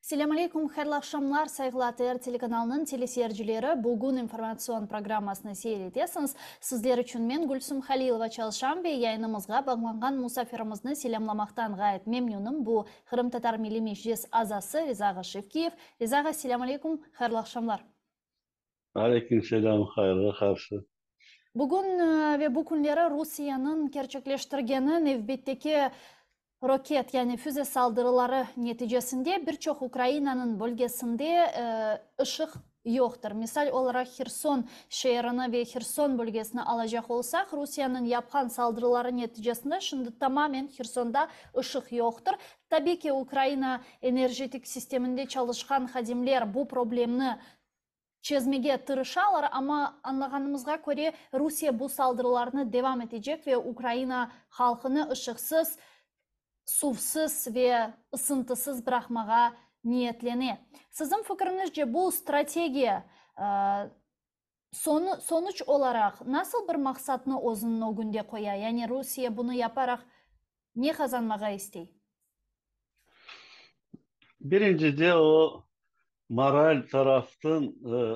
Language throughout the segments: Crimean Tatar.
Selâm aleyküm, hayırlı aqşamlar, sayğılı ATR telekanalınıñ teleseyircileri. Bugün informatsion programmasını seyir etesiñiz. Sizler içün men, Gülsüm Halilova, çalışam ve yayınımızğa bağlanğan musafirimizni selâmlamaqtan ğayet memnünim. Bu, Qırımtatar Milliy Meclis azası Riza ağa Şevkiyev. Riza ağa, selâm aleyküm, hayırlı aqşamlar. Aleyküm selâm, hayırğa qarşı. Bugün ve bu künleri Rusiyeniñ kerçekleştirgeni nevbetteki roket, yani füze saldırıları neticesinde bir çoq Ukrainanıñ bölgesinde ışıq yoqtır. Misal olaraq Herson şeerini ve Herson bölgesini alacaq olsaq, Rusiyeniñ yapqan saldırıları neticesinde şimdi tamamen Hersonda ışıq yoqtır. Tabiy ki, Ukraina enerjetik sisteminde çalışqan hadimler bu problemni çezmege tırışalar, amma añlağanımızğa köre, Rusiye bu saldırılarnı devam etecek ve Ukraina halqını ışıqsız, suvsız ve ısıntısız bıraqmağa niyetlene. Siziñ fikriñizce, bu strategiya sonuç olaraq nasıl bir maqsatnı özüniñ ögünde qoya, yani Rusiye bunı yaparaq ne qazanmağa istey? Birincide o, moral taraftan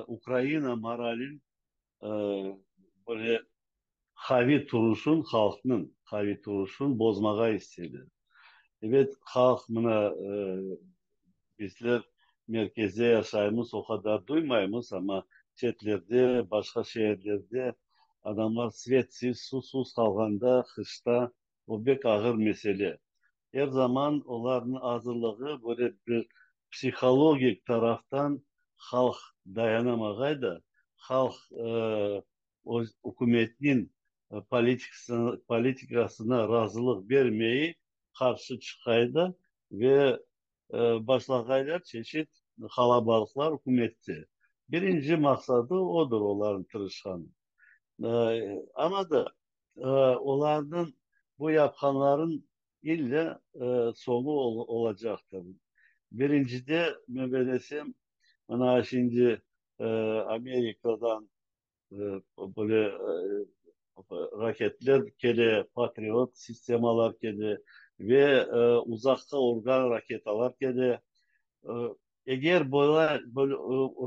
Ukraina moralin böyle qaviy turuşın, halqnıñ qaviy turuşın bozmağa istedi. Ebet, halq mına bizler merkezde yaşaymız, o qadar duymaymız, amma çetlerde, başqa şeerlerde adamlar svetsiz, suvsuz qalğanda qışta O bek ağır mesele. Er zaman olarnıñ azırlığı böyle bir psihologik taraftan halq dayanamağay da, halq öz ükümetniñ politikasına razılıq bermey qarşı çıqay da ve başlağaylar çeşit halabalıqlar ükümette. Birinci maqsadı odır olarnıñ tırışqanı. Amma da Olarnıñ bu yapqanların ille soñu olacaqtır. Birincide, men belesem, mına şimdi Amerikadan böyle raketler kele, Patriot sistemalar kele ve uzaqqa urğan raketalar kele. Eger böyle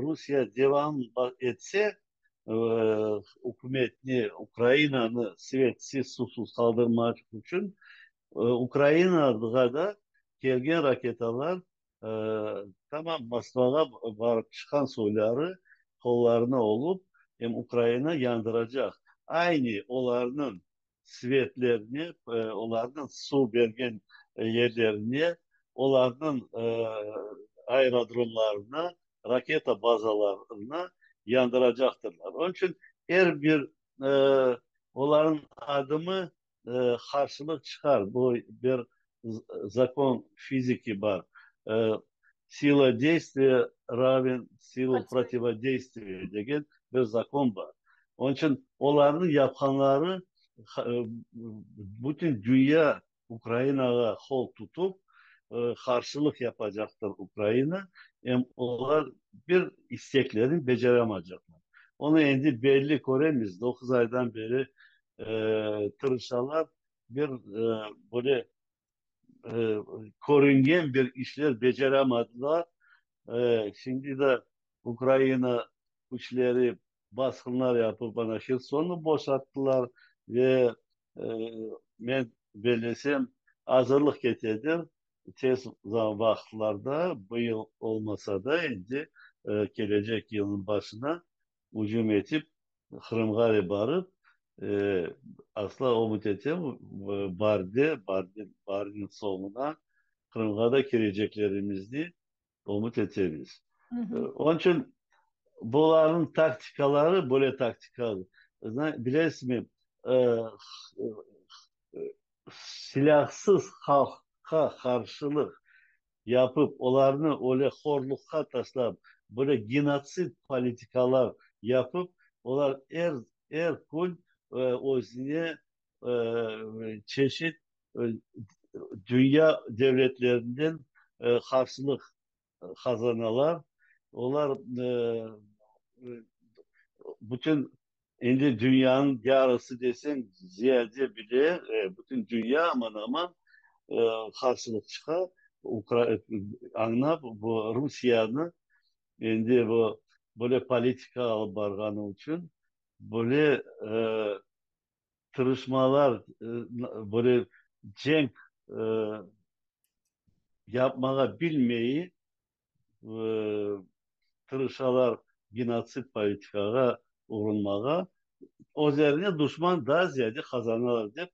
Rusiye devam etse, ükümetni, Ukrainanı svetsiz, suvsuz qaldırmaq içün Ukrainağa da kelgen raketalar tamam Moskvağa barıp çıqqan soyları qollarına olup, em Ukraina yandıracaq. Aynı olarnıñ svetlerine, olarnıñ suv bergen yerlerine, olarnıñ aerodromlarına, raketa bazalarına yandıracaqtırlar. Onıñ içün er bir olarnıñ adımı qarşılıq çıqar. Bu bir zakon fiziki bar, sila deystviya raven sila protivodeystviya degen bir zakon bar. Onıñ içün olarnıñ yapqanları bütün dünya Ukrainağa qol tutıp, qarşılıq yapacaqtır Ukraina, em olar bir isteklerini beceramacaqlar. Onı endi belli köremiz, doquz aydan beri tırışalar, bir böyle körüngen bir işler beceramadılar. Şimdi de Ukraina küçleri basqınlar yapıp, ana Hersonnı boşattılar ve men bellesem, azırlıq ketedir, tez vaqıtlarda, bu yıl olmasa da, endi kelecek yılnıñ başına ücüm etip, Qırımğa barıp, asla ümüt etem, baarde, baarniñ soñuna Qırımğa da kireceklerimizni ümüt etemiz. Onıñ içün bularnıñ taktikaları böyle taktika, bilesizmi, silâsız halqqa qarşılıq yapıp, olarnı öyle horluqqa taşlap, böyle genotsid politikalar yapıp, olar er er kün özüne çeşit dünya devletlerinden qarşılıq qazanalar. Olar bütün endi dünyanıñ yarısı deseñ ziyade bile, bütün dünya aman-aman qarşılıq çıqa. Añlap, bu Rusiyeni endi bu böyle politika alıp barğanı içün böyle tırışmalar, böyle cenk yapmağa bilmeyip tırışalar genotsid politikağa urunmağa, özlerine duşman daa ziyade qazanalar dep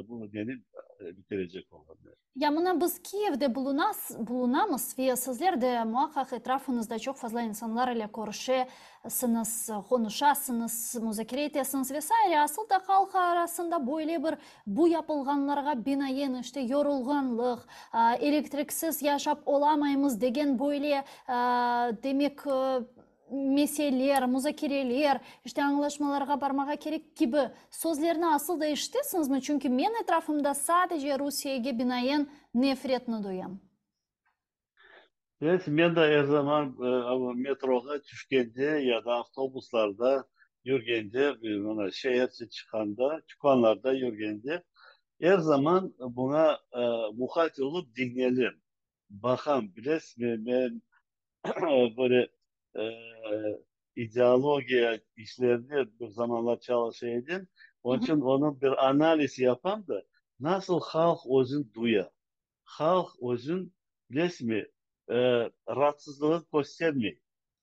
bu neni bitirecek olanlar. Ya mına biz Kiyevde bulunamız ve sizler de muaqqaq etrafıñızda çoq fazla insanlar ile körüşesiñiz, qonuşasıñız, muzakere etesiñiz ve saire. Asıl da halq arasında böyle bir bu yapılğanlarğa binaen işte yorulğanlıq, elektriksiz yaşap olamaymız degen böyle demek meseler, muzakereler, işte añlaşmalarğa barmağa kerek kibi sözlerni asıl da eşitesiñizmi? Çünki men etrafımda sadece Rusiyege binaen nefretni duyam. Evet, men de er zaman metroğa tüşkende ya da avtobuslarda yürgende, mına şeerce çıqqanda, tükânlarda yürgende, er zaman buña muqayt olıp diñlenem, baqam. Bilesizmi, men böyle ideologiya işlerinde bir zamanlar çalışa edim, onıñ içün onı bir analiz yapam da, nasıl halq özüni duya. Halq özün, bilesizmi, raatsızlığın köstermey,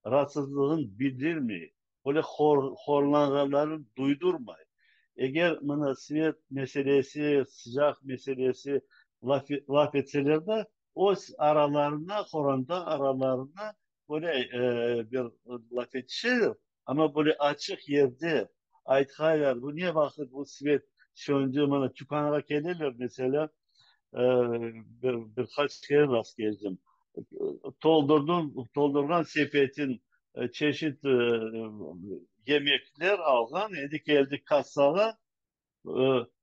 raatsızlığın bildirmey, böyle horlanğanlarını duydurmay. Eger mına svet meselesi, sıcaq meselesi laf etseler de, öz aralarına, qoranta aralarına böyle bir laf etişeler, amma böyle açıq yerde aytqaylar, bu ne vaqıt bu svet söndü, mına tükânğa keleler, meselâ, bir, bir qaç kere rast keldim. Toldurdım, toldurğan sepetin çeşit yemekler alğan, endi keldik kassağa,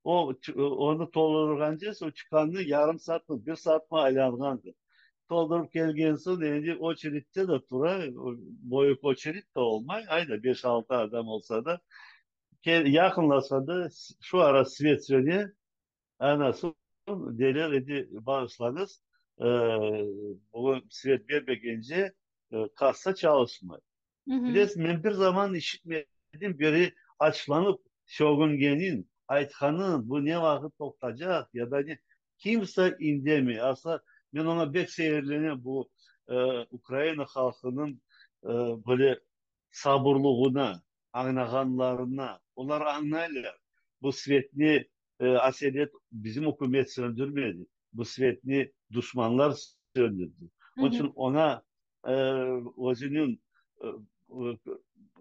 o, onı toldurğance o tükânnı yarım saatmı, bir saatmı aylanğandır. Toldurıp kelgen soñ, endi oçeredte de tura, büyük oçered de olmay, ayda beş-altı adam olsa da, yaqınlaşqanda şu ara svet söne, Ana, soñ deyler, endi bağışlañız, bugün svet bermegence kassa çalışmay. Bilesiñ, men bir zaman işitmedim, biri açlanıp sögüngenin, aytqanın, bu ne vaqıt toqtacaq ya da ne, kimse indemey. Asla, men oña bek seyirlenem, bu Ukraina halqınıñ böyle sabırlığına, añlağanlarına. Olar añlaylar, bu svetni Aselet bizim ükümet söndürmedi, bu svetni duşmanlar söndürdi. Onıñ içün oña özüniñ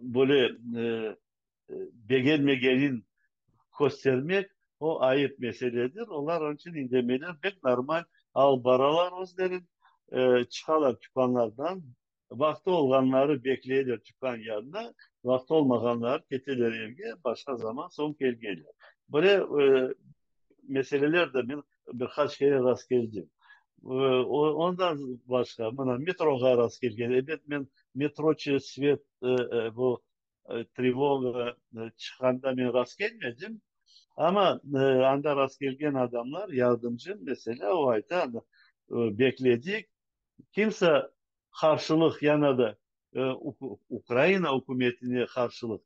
böyle begenmegenin köstermek, o ayıp meseledir. Olar onıñ içün indemeyler, pek normal alıp baralar özlerin, çıqalar tükânlardan, Vaqtı olğanları bekleyler tükân yanında, vaqtı olmağanları keteler evge, başqa zaman soñ kelgenler. Böyle meseleler de men bir qaç kere rastkeldim. Ondan başqa, mına, metroğa rastkelgen, ebet, men metroçı svet, bu trevoga çıqqanda men rastkelmedim, amma anda rastkelgen adamlar, yardımcım, meselâ, o ayta, bekledik, Kimse qarşılıq yana da Ukraina ükümetine qarşılıq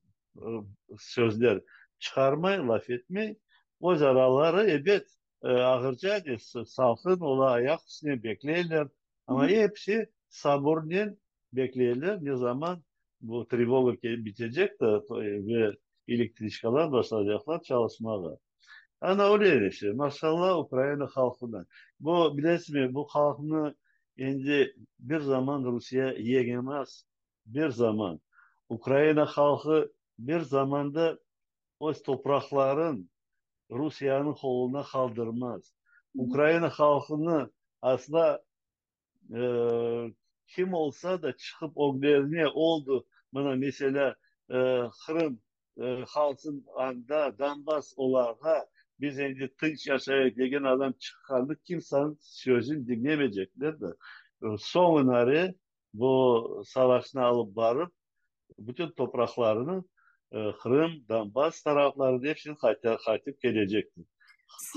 sözler çıqarmay, laf etmey. Öz araları, ebet, ağırca salqın ola, ayaq üstüne bekleyler. Amma episi sabırnen bekleyler, ne zaman bu trevoga bitecek de ve elektriçkalar başlaycaqlar çalışmağa. Ana öyle işte, maşallah Ukraina halqına. Bu, bilesizmi, bu halqnı endi bir zaman Rusiye yeñemez, bir zaman. Ukraina halqı bir zamanda öz topraqların Rusiyeniñ qoluna qaldırmaz. Ukraina halqını asla Kim olsa da çıqıp öglerine oldı, mına, meselâ, Qırım qalsın anda, Donbass olarğa, biz endi tınç yaşayıq degen adam çıqqanda kimseniñ sözüni diñlemeycekler de. Soñunare bu savaşnı alıp barıp, bütün topraqlarını, Qırım, Donbass taraflarını epsini qaytıp kelecektir.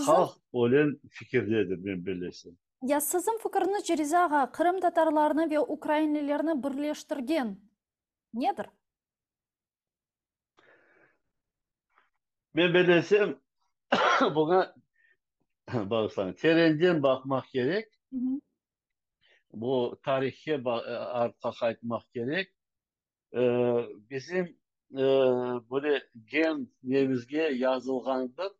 Halq öyle fikirdedir, men bilesem. Ya siziñ fikiriñizce, Riza ağa, qırımtatarlarnı ve ukrainlilerni birleştirgen nedir? Men bellesem, buña, bağışlañ, terenden baqmaq kerek, bu tarihke artqa qaytmaq kerek. Bizim böyle genlerimizge yazılğandır,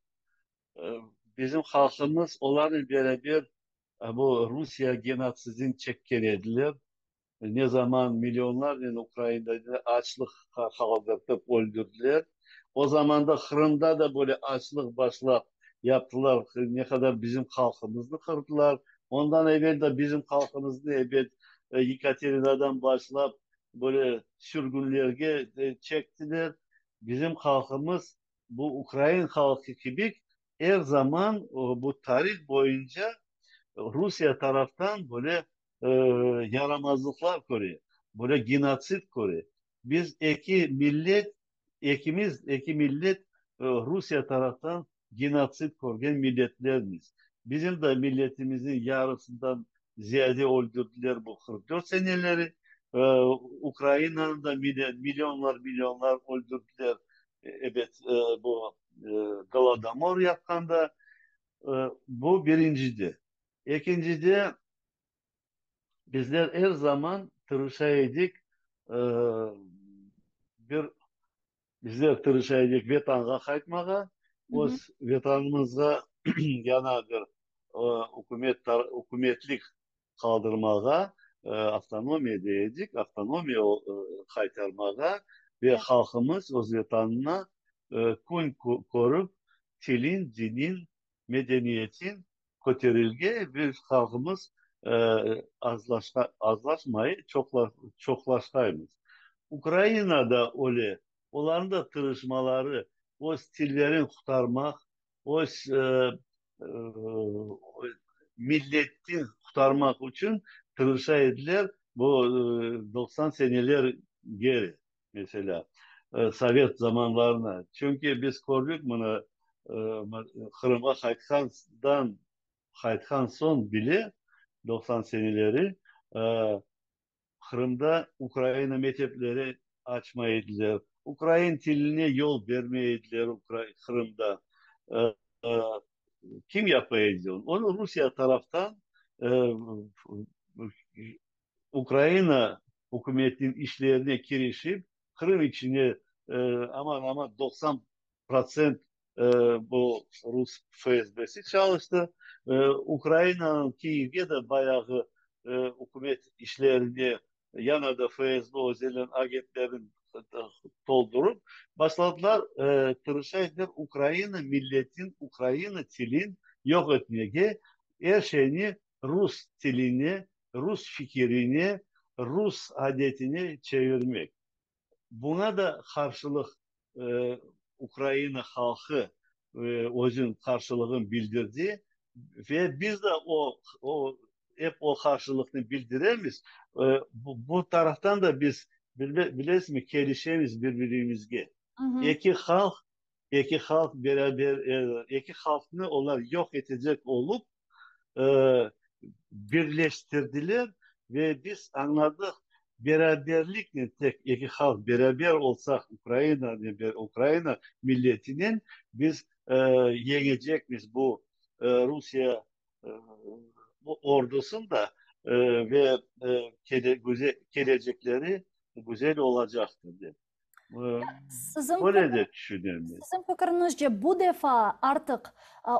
bizim halqımız olarnen beraber bu Rusiye genotsidini çekken ediler. Ne zaman millionlarnen ukrainlerni açlıqqa qaldırtıp öldürdiler, o zamanda Qırımda da böyle açlıq başlap yaptılar, ne qadar bizim halqımıznı qırdılar. Ondan evel de bizim halqımıznı, ebet, Yekaterinadan başlap böyle sürgünlerge çektiler. Bizim halqımız bu ukrain halqı kibi er zaman bu tarih boyunca Rusiye taraftan böyle yaramazlıqlar köre, böyle genotsid köre. Biz eki millet, ekimiz, eki millet Rusiye taraftan genotsid körgen milletlermiz. Bizim de milletimizniñ yarısından ziyade öldürdiler bu 44 seneleri. Ukrainanıñ da millionlar-millionlar öldürdiler, ebet, bu Golodomor yapqanda. Bu birincide. Ekincide, bizler er zaman tırışa edik, bir bizler tırışa edik Vetanğa qaytmağa, öz Vetanımızğa yana bir ükümet, ükümetlik qaldırmağa, avtonomiya dey edik, avtonomiya qaytarmağa ve halqımız öz Vetanına kün körip, tilin, dinin, medeniyetin köterilge ve halqımız azlaşmay, çoqlaşqaymız. Ukraina da öyle, olarnıñ da tırışmaları öz tillerin qurtarmaq, öz milletni qurtarmaq içün tırışa ediler bu 90 seneler geri, meselâ, sovet zamanlarına. Çünki biz kördik mına, Qırımğa qaytqandan qaytqan soñ bile, 90 seneleri, Qırımda Ukraina mektepleri açmay ediler, ukrain tiline yol bermey ediler Qırımda. Kim yapa edi onı? Onı Rusiye taraftan Ukraina ükümetiniñ işlerine kirişip, Qırım içine aman-aman 90% bu rus FSBsi çalıştı. Ukrainanıñ Kiyevge de bayağı ükümet işlerine yana da FSB özleriniñ agentlerini toldurıp başladılar, tırışa ediler Ukraina milletin, Ukraina tilin yoq etmege, er şeyni rus tiline, rus fikirine, rus adetine çevirmek. Buña da qarşılıq Ukraina halqı özüniñ qarşılığını bildirdi ve biz de o, o, ep o qarşılıqnı bildiremiz. Bu taraftan da biz, bilesizmi, kelişemiz bir-birimizge. Eki halq, eki halq beraber, eki halqnı olar yoq etecek olıp, birleştirdiler ve biz añladıq, beraberliknen tek eki halq beraber olsaq, Ukraina, Ukraina milletinen biz yeñecekmiz bu Rusiye ordusını da ve kelecekleri güzel olacaqtır dep. Siziñ Öyle de tüşünem. Siziñ fikiriñizce, bu defa artıq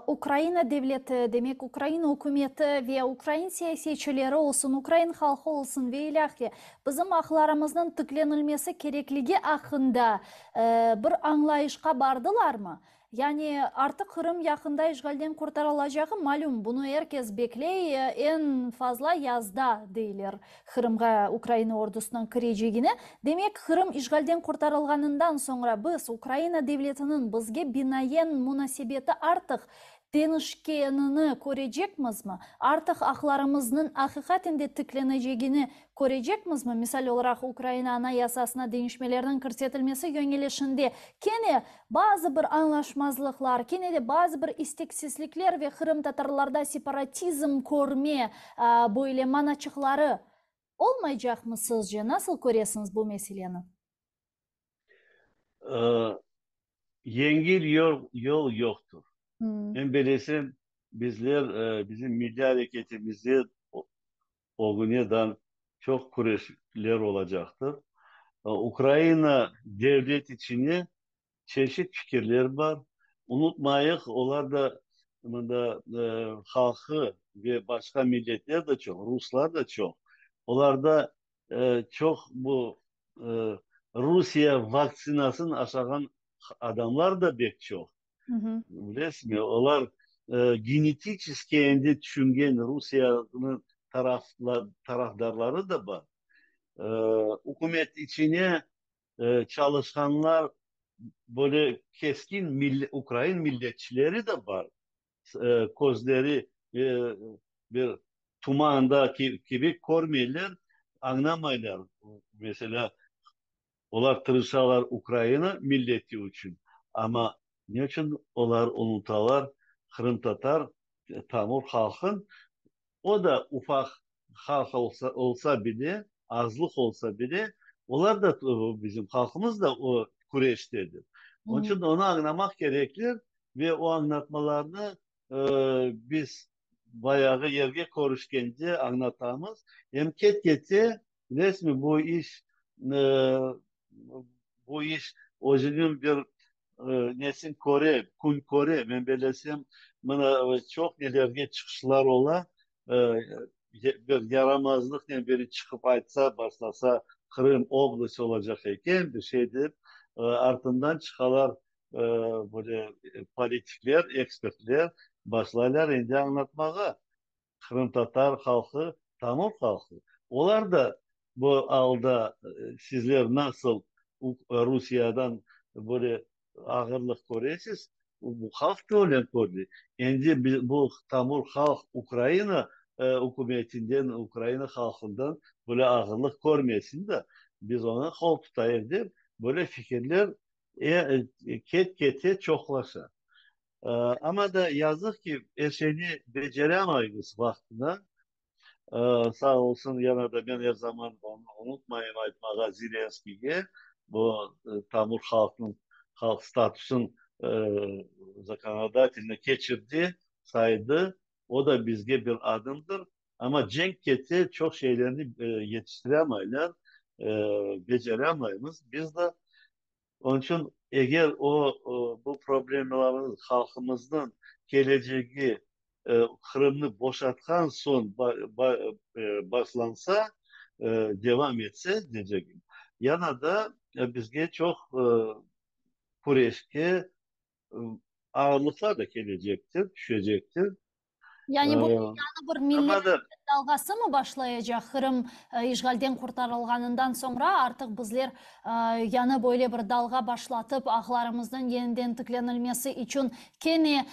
Ukraina devleti, demek Ukraina ükümeti ve ukrain siyasetçileri olsun, ukrain halqı olsun ve ilâhre bizim aqlarımıznıñ tiklenilmesi kerekligi aqqında bir añlayışqa bardılarmı? Yani artıq Qırım yaqında işğalden qurtarılacağı malüm, bunı er kes bekley, eñ fazla yazda, deyler, Qırımğa Ukraina ordusınıñ kirecegini. Demek, Qırım işğalden qurtarılğanından soñra biz, Ukraina devletiniñ bizge binaen munasebeti artıq. Deñişkenini körecekmizmi? Artıq aqlarımıznıñ aqiqaten de tiklenecegini körecekmizmi? Misal olaraq, Ukraina Anayasasına deñişmelerniñ kirsetilmesi yöñelişinde kene bazı bir añlaşmazlıqlar, kene de bazı bir isteksizlikler ve qırımtatarlarda separatizm körme böyle manaçıqları olmaycaqmı sizce? Nasıl köresiñiz bu meseleni? Yengil yol yoqtır. Men bilesem, bizler, bizim milliy areketimizde ögüne daa çoq küreşler olacaqtır. Ukraina devlet içine çeşit fikirler bar. Unutmayıq, olar da mında halqı ve başqa milletler de çoq, ruslar da çoq. Olarda çoq bu Rusiye vaktsinasını aşağan adamlar da bek çoq. Bilesizmi, olar genetiçeskiy endi tüşüngen Rusiyeniñ tarafdarları da bar. Ükümet içine çalışqanlar böyle keskin ukrain milletçileri de bar. Közleri bir tumanda kibi körmeyler, añlamaylar. Meselâ, olar tırışalar Ukraina milleti içün, amma ne içün olar unutalar qırımtatar tamır halqın, o da ufaq halq olsa bile, azlıq olsa bile, olar da, bizim halqımız da o küreştedir. Onıñ içün onı añlamaq kerekler ve o añlatmalarnı biz bayağı yerge körüşkende añlatamız. Em ket-kete, bilesizmi, bu iş, bu iş özüniñ bir nesin köre, kün köre. Men belesem, mına çoq nelerge çıqışlar ola, bir yaramazlıqnen biri çıqıp aytsa, başlasa, Qırım oblast olacaq eken, bir şey dep, artından çıqalar böyle politikler, ekspertler, başlaylar endi añlatmağa, qırımtatar halqı, tamır halqı, olar da bu alda sizler nasıl Rusiyadan böyle ağırlıq köresiz, bu halq da öyle kördi. Endi bu tamır halq Ukraina ükümetinden, Ukraina halqından böyle ağırlıq körmesin de, biz oña qol tutayıq dep, böyle fikirler ket-kete çoqlaşa. Amma da yazıq ki, er şeyni beceremaymız vaqtında. Sağ olsun, yana da men er zaman onı unutmayım aytmağa Zelenskiyge, bu tamır halqnıñ halq statusın zakonodatelno keçirdi, saydı, o da bizge bir adımdır. Amma cenk kete, çoq şeylerni yetiştiremaylar, beceremaymız. Biz de Onıñ içün eger o, bu problemalarımız, halqımıznıñ kelecegi Qırımnı boşatqan soñ başlansa, devam etse, deycegim, yana da bizge çoq küreşke ağırlıqlar da kelecektir, tüşecektir. Yani bu yañı bir millet dalğası mı başlayacaq? Qırım işğalden qurtarılğanından soñra artıq bizler yañı böyle bir dalğa başlatıp, aqlarımıznıñ yeniden tiklenilmesi içün kene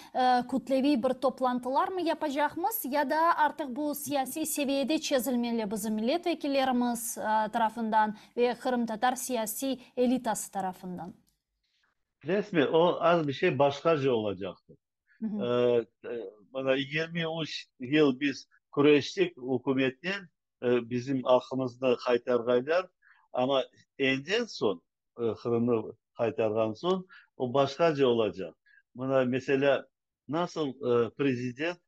kütleviy bir toplantılar mı yapacaqmız ya da artıq bu siyasiy seviyede çezilmeli bizim millet vekillerimiz tarafından ve qırımtatar siyasiy elitası tarafından? Bilesizmi, o az bir şey başqaca olacaqtır. Mına 23 yıl biz küreştik ükümetnen, bizim aqımıznı qaytarğaylar, amma enden soñ, Qırımnı qaytarğan soñ, o başqaca olacaq. Mına, meselâ, nasıl prezident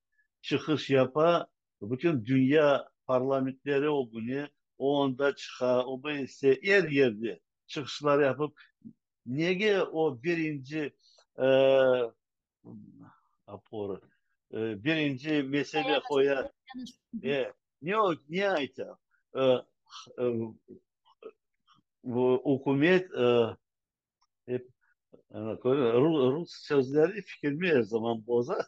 çıqış yapa, bütün dünya parlamentleri ögüne, o onda çıqa, o BST, er yerde çıqışlar yapıp, Nege o birinci opora, birinci mesele qoya? Ne o, ne ayta? Ükümet, rus sözleri fikirmi er zaman boza.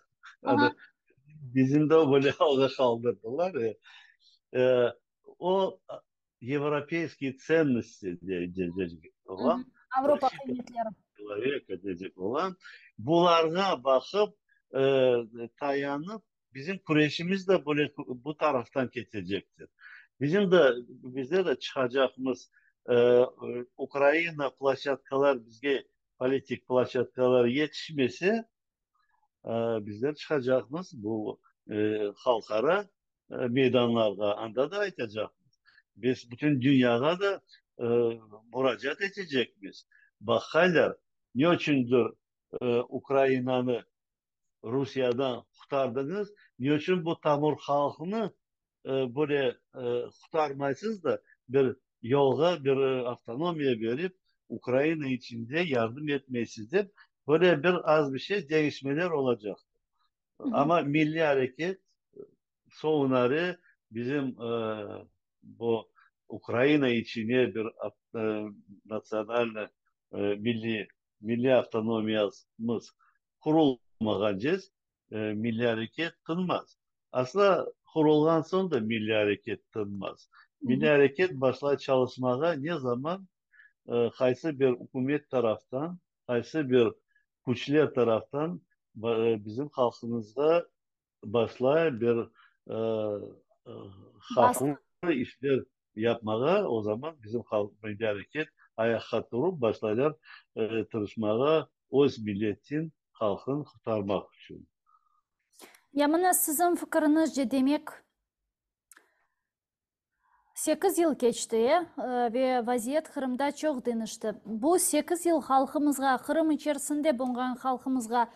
Bizim de böyle alğa qaldırdılar. O Yevropeyskiy tsennosti deycek olam. Avropa qıymetleri. Çeloveka deycek olam. Bularğa baqıp, tayanıp, bizim küreşimiz de böyle bu taraftan ketecektir. Bizim de, bizler de çıqacaqmız, Ukraina ploşçadkalar bizge, politik ploşçadkalar yetişmese, bizler çıqacaqmız bu halqara meydanlarğa, anda da aytacaqmız. Biz bütün dünyağa da muracaat etecekmiz. Baqaylar, ne içündir Ukrainanı Rusiyadan qurtardıñız, ne içün bu tamır halqnı böyle qurtarmaysız da, bir yolğa, bir avtonomiya berip, Ukraina içinde yardım etmeysiz dep, böyle bir az bir şey deñişmeler olacaqtır. Amma milliy areket soñunare bizim bu Ukraina içine bir natsionalnıy milliy milliy avtonomiyamız qurulmağancez milliy areket tınmaz. Asla qurulğan soñ da milliy areket tınmaz. Milliy areket başlay çalışmağa ne zaman qaysı bir ükümet taraftan, qaysı bir küçler taraftan bizim halqımızğa başlay bir haqlı işler yapmağa, o zaman bizim halq milliy areket ayaqqa turıp başlaylar tırışmağa öz milletin, halqın qurtarmaq içün. Ya mına siziñ fikiriñizce, demek, 8 yıl keçti, e, ve vaziyet Qırımda çoq deñişti. Bu 8 yıl halqımızğa, Qırım içerisinde bulunğan halqımızğa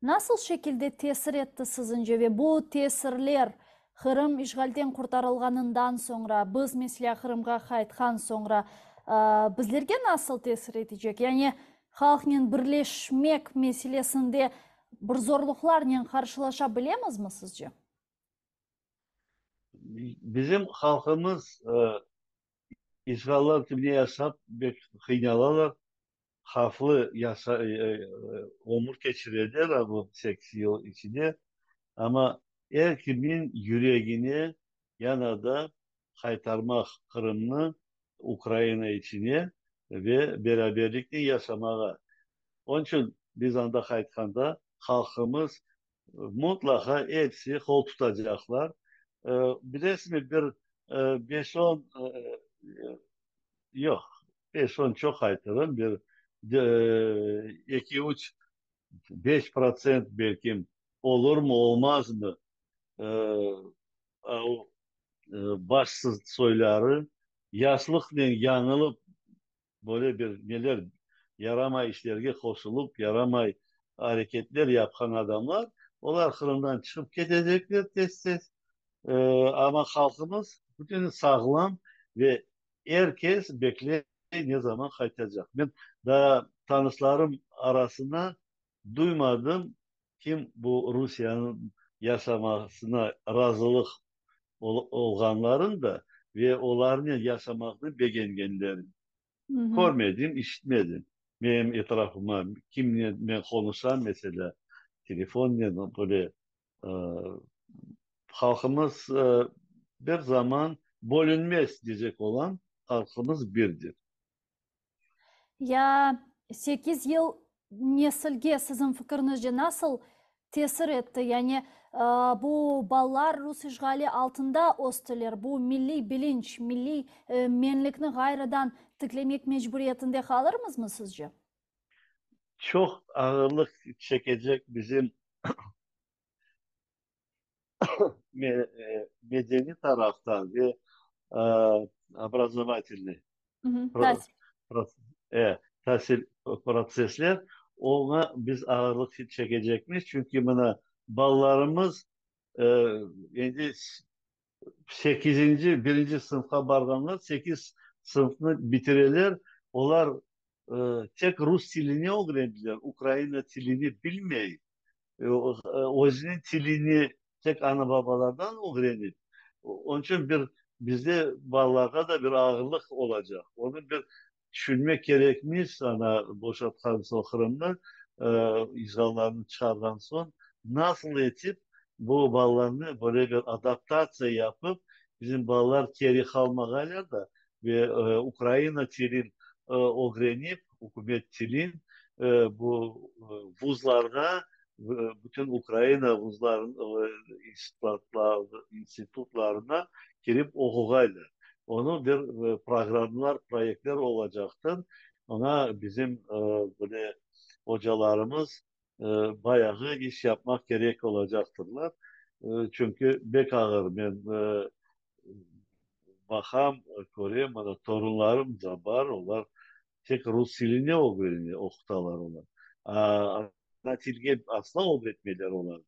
nasıl şekilde tesir etti siziñce ve bu tesirler Qırım işğalden qurtarılğanından soñra, biz, meselâ, Qırımğa qaytqan soñra, bizlerge nasıl tesir etecek? Yani halqnen birleşmek meselesinde bir zorluqlarnen qarşılaşa bilemizmi sizce? Bizim halqımız işğallar tübüne yaşap bek qıynalalar, havflı ömür keçireler bu 8 yıl içinde, amma er kimniñ yüregine yana da qaytarmaq Qırımnı Ukraina içine ve beraberliknen yaşamağa. Onıñ içün biz anda qaytqanda halqımız mutlaqa episi qol tutacaqlar. Bilesizmi, bir beş-on, yoq, beş-on çoq aytırım, bir eki-üç, 5% belkim olurmı, olmazmı, o başsız soyları yaşlıqnen yañılıp, böyle bir neler, yaramay işlerge qoşulıp, yaramay areketler yapqan adamlar, olar Qırımdan çıqıp ketecekler tez-tez. Amma halqımız bütün sağlam ve er kes bekley ne zaman qaytacaq. Men daa tanışlarım arasına duymadım, kim bu Rusiyeniñ yaşamasına razılıq olğanların da ve olarnen yaşamaqnı begengenlerin. Körmedim, işitmedim. Menim etrafıma kimnen men qonuşam, meselâ, telefonnen böyle halqımız bir zaman bölünmez diyecek olam, halqımız birdir. Ya 8 yıl nesilge siziñ fikiriñizce nasıl tesir etti? Yani bu balalar rus işğali altında östiler, bu milliy bilinç, milliy menlikni ğayrıdan tiklemek mecburiyetinde qalırmızmı sizce? Çoq ağırlıq çekecek bizim medeniy taraftan ve obrazovatelnıy tasil protsessler, oña biz ağırlıq çekecekmiz, çünki mına balalarımız endi sekizinci, birinci sınıfqa barğanlar, 8 sınıfnı bitireler, olar tek rus tilini ögrendiler, ukraina tilini bilmey, özüniñ tilini tek ana-babalardan ögrenip, onıñ içün bir bizde balalarğa da bir ağırlıq olacaq. Onı bir tüşünmek kerekmiz, ana boşatqan soñ Qırımnı, işğallarnı çıqarğan soñ, nasıl etip bu balalarnı böyle bir adaptatsiya yapıp, bizim balalar keri qalmağaylar da ve ukraina tilin ögrenip, ükümet tilin bu vuzlarğa. Bütün Ukraina vuzların, institutlarına kirip oquğaylar. Onı bir programlar, proyektler olacaqtır. Oña bizim böyle ocalarımız bayağı iş yapmaq kerek olacaqtırlar. Çünki bek ağır. Men baqam, körem, mana torunlarım da bar, olar Tek rus tiline ögrene, oqutalar olar. Ana tilge asla ögretmeyler olarnı.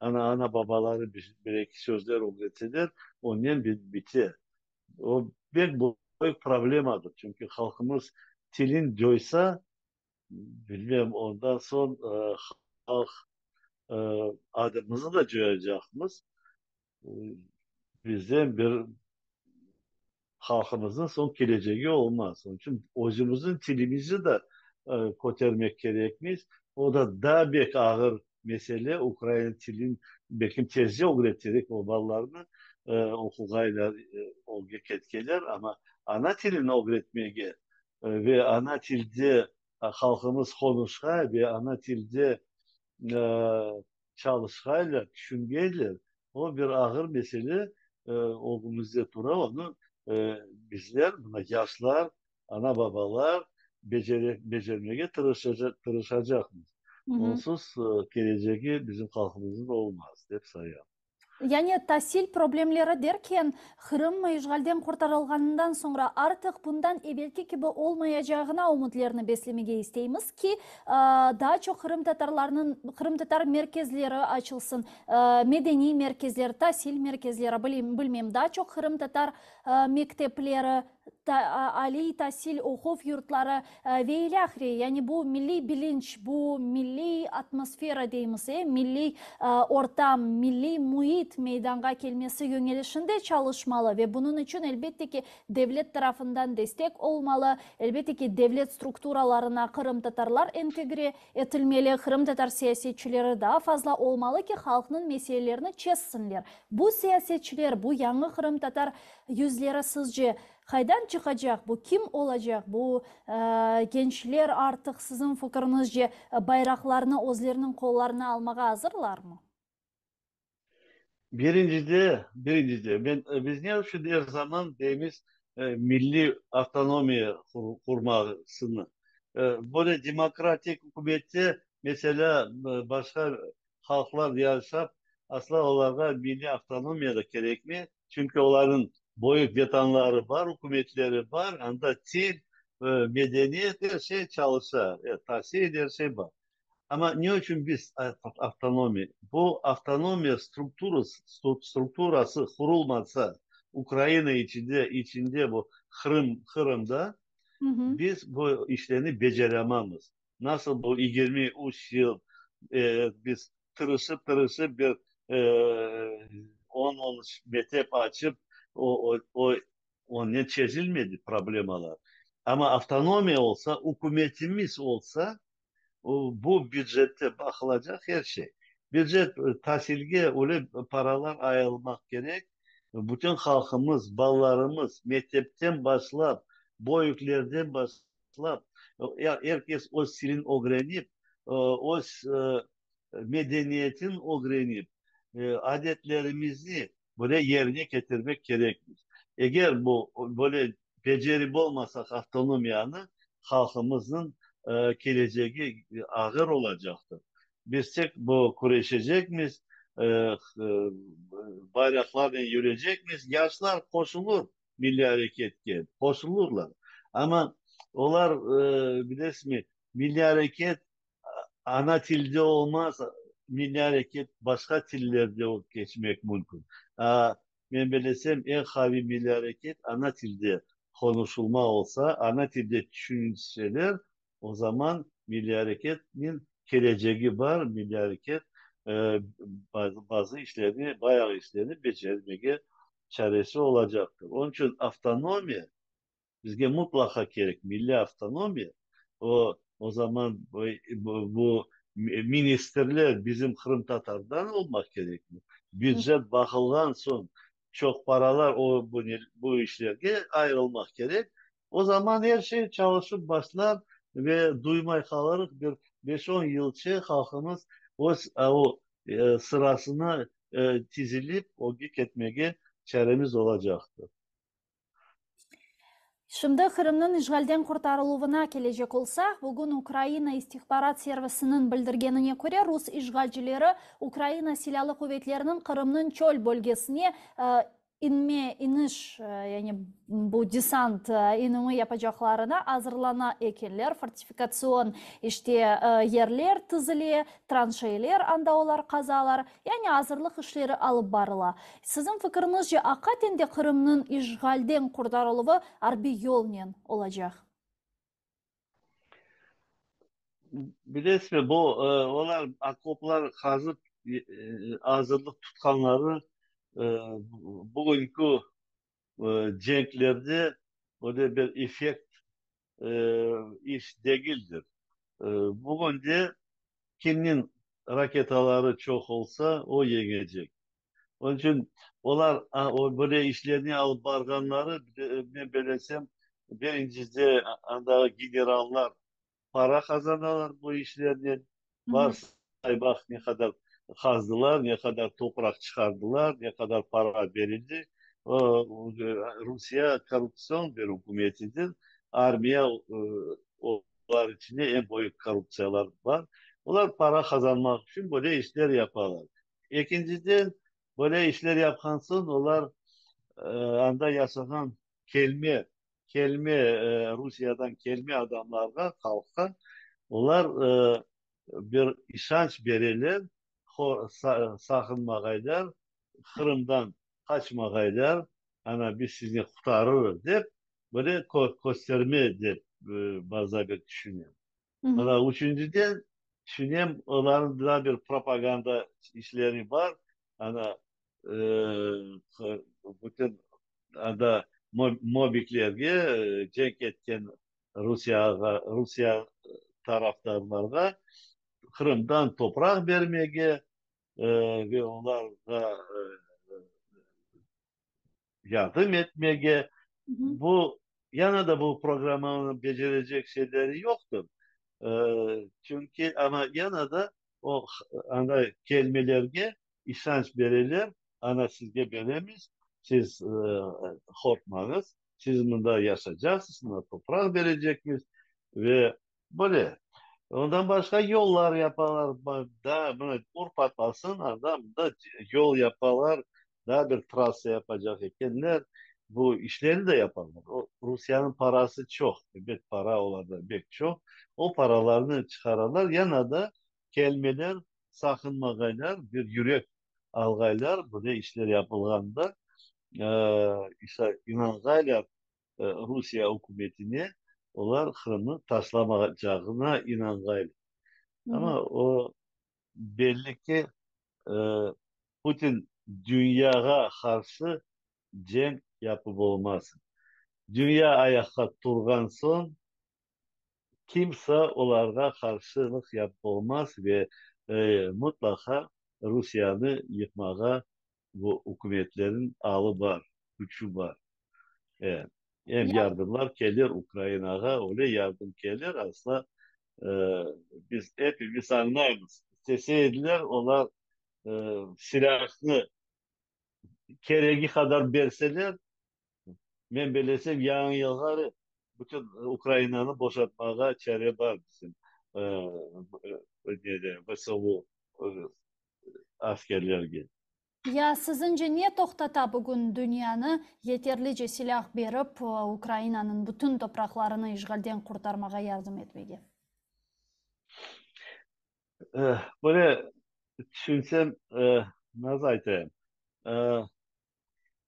Ana, ana-babaları bir-eki sözler ögretseler, onen bite. O pek büyük problemadır, çünki halqımız tilin coysa, bilmem, ondan soñ halq adımıznı da coyacaqmız. Bizden bir Halqımıznıñ soñ kelecegi olmaz. Onıñ içün özümizniñ tilimizni de kötermek kerekmiz. O da daa bek ağır mesele, ukrain tilin belkim tezce ögreterek o balalarnı oquğaylar, ögge ketkeler, amma ana tilini ögretmege ve ana tilde halqımız qonuşqay ve ana tilde çalışqaylar, tüşüngeyler, o bir ağır mesele ögümizde tura, onı bizler, mına yaşlar, ana-babalar becermege tırışacaqmız. Onsuz kelecegi bizim halqımıznıñ olmaz, dep sayam. Yani tasil problemleri derken, Qırım işğalden qurtarılğanından soñra artıq bundan evelki kibi olmayacağına ümütlerni beslemege isteymiz ki, daa çoq qırımtatarlarnıñ qırımtatar merkezleri açılsın, medeniy merkezler, tasil merkezleri, bilmem, daa çoq qırımtatar mektepleri, aliy tasil oquv yurtları ve ilâhre, yani bu milliy bilinç, bu milliy atmosfera deymiz, e, milliy ortam, milliy müit meydanğa kelmesi yöñelişinde çalışmalı ve bunıñ içün, elbette ki, devlet tarafından destek olmalı, elbette ki, devlet strukturalarına qırımtatarlar entegre etilmeli, qırımtatar siyasetçileri daa fazla olmalı ki, halqnıñ meselelerini çezsinler. Bu siyasetçiler, bu yañı qırımtatar yüzleri sizce qaydan çıqacaq, bu kim olacaq, bu gençler artıq siziñ fikiriñizce bayraqlarnı özleriniñ qollarına almağa azırlarmı? Birincide, birincide, men, biz ne içün er zaman deymiz milliy avtonomiya qurmasını? Böyle demokratik ükümette, meselâ, başqa halqlar yaşap, asla olarğa milliy avtonomiya da kerekmey, çünki olarnıñ böyük vetanları bar, ükümetleri bar, anda til, medeniyet, er şey çalışa, tasil, er şey bar. Amma ne içün biz avtonomiya? Bu avtonomiya strukturası, strukturası qurulmasa, Ukraina içinde, içinde bu Qırım, Qırımda, biz bu işlerni becerememiz. Nasıl bu 23 yıl biz tırışıp tırışıp bir on-on üç mektep açıp, o, o, onen çezilmedi problemalar. Amma avtonomiya olsa, ükümetimiz olsa, bu bücette baqılacaq er şey. Bücet tasilge öyle paralar ayırılmaq kerek, bütün halqımız, balalarımız mektepten başlap, böyüklerden başlap, er kes öz tilin ögrenip, öz medeniyetin ögrenip, adetlerimizni böyle yerine ketirmek kerekmiz. Eger bu böyle becerip olmasaq avtonomiyanı, halqımıznıñ kelecegi ağır olacaqtır. Biz tek bu küreşecekmiz, bayraqlarnen yürecekmiz, yaşlar qoşulur milliy areketke, qoşulurlar. Amma olar, bilesizmi, milliy areket ana tilde olmaz, milliy areket başqa tillerde keçmek mümkün. Men bilesem, eñ qaviy milliy areket ana tilde qonuşulma olsa, ana tilde tüşünseler, o zaman milliy areketniñ kelecegi bar, milliy areket bazı işlerni, bayağı işlerni becermege çaresi olacaqtır. Onıñ içün avtonomiya bizge mutlaqa kerek, milliy avtonomiya, o, o zaman bu ministrler bizim qırımtatardan olmaq kerekmi? Bücet baqılğan soñ çoq paralar o bu işlerge ayırılmaq kerek. O zaman er şey çalışıp başlar ve duymay qalırıq, bir beş-on yılçe halqımız. Öz o sırasına tizilip ögge ketmege çaremiz olacaqtır. Şimdi Qırımnıñ işğalden qurtarıluvına kelecek olsaq, bugün Ukraina istihbarat servisiniñ bildirgenine köre, rus işğalcileri Ukraina Silâlı quvetleriniñ Qırımnıñ çöl bölgesine inme, iniş, yani bu desant inimi yapacaqlarına azırlana ekenler, fortifikatsion, işte, yerler tizile, tranşeyler anda olar qazalar, yani azırlıq işleri alıp barıla. Siziñ fikiriñizce, aqiqaten de Qırımnıñ işğalden qurtarıluvı arbiy yolnen olacaq? Bilesizmi, bu olar okoplar qazıp azırlıq tutqanları bugünki cenklerde öyle bir effekt iş degildir. Bugünde kimniñ raketaları çoq olsa, o yeñecek. Onıñ içün olar böyle işlerni alıp barğanları, men belesem, birincide andağı generallar para qazanalar bu işlernen. Bar say baq ne qadar qazdılar, ne qadar topraq çıqardılar, ne qadar para berildi. Rusiye korruptsion bir ükümetidir. Armiya olar içinde eñ büyük korruptsiyalar bar. Olar para qazanmaq içün böyle işler yapalar. Ekinciden, böyle işler yapqan soñ, olar anda yaşağan kelme, kelme, Rusiyadan kelme adamlarğa, halqqa olar bir işanç bereler, saqınmağaylar, Qırımdan qaçmağaylar, ana biz sizni qurtarırıq dep, böyle kösterme dep bazıda bir tüşünem. Mına üçünciden, tüşünem, olarnıñ daa bir propaganda işleri bar, ana, bütün anda mobiklerge, cenk etken Rusiyağa, Rusiye tarafdarlarğa Qırımdan topraq bermege ve olarğa yardım etmege, bu, yana da bu programmanı becerecek şeyleri yoqtır, çünki, amma yana da o anda kelmelerge işanç bereler, ana sizge beremiz, siz qorqmañız, siz mında yaşacaqsız, mında topraq berecekmiz ve Böyle. Ondan başqa yollar yapalar, daa mına ur patlasın, anda mında yol yapalar, daa bir trassa yapacaq ekenler. Bu işlerni de yapalar. O, Rusiyeniñ parası çoq, ebet, para olarda bek çoq. O paralarnı çıqaralar, yana da kelmeler, saqınmağaylar, bir yürek alğaylar, böyle işler yapılğanda, inanğaylar. Rusiye ükümetine olar Qırımnı taşlamacağına inanğaylar. Amma o belli ki, Putin dünyağa qarşı cenk yapıp olmaz. Dünya ayaqqa turğan soñ kimse olarğa qarşılıq yapıp olmaz ve mıtlaqa Rusiyeni yıqmağa Bu ükümetlerniñ alı bar, küçü bar. E, em yardımlar kelir Ukrainağa, öyle yardım kelir, asla biz epimiz añlaymız. İstese ediler, olar silâhnı keregi qadar berseler, men belesem, yañı yılğa bütün Ukrainanı boşatmağa çare bar bizim VSU askerlerge. Ya siziñce ne toqtata bugün dünyanı yeterlice silâh berip, Ukrainanıñ bütün topraqlarını işğalden qurtarmağa yardım etmege? Böyle tüşünsem, nasıl aytayım,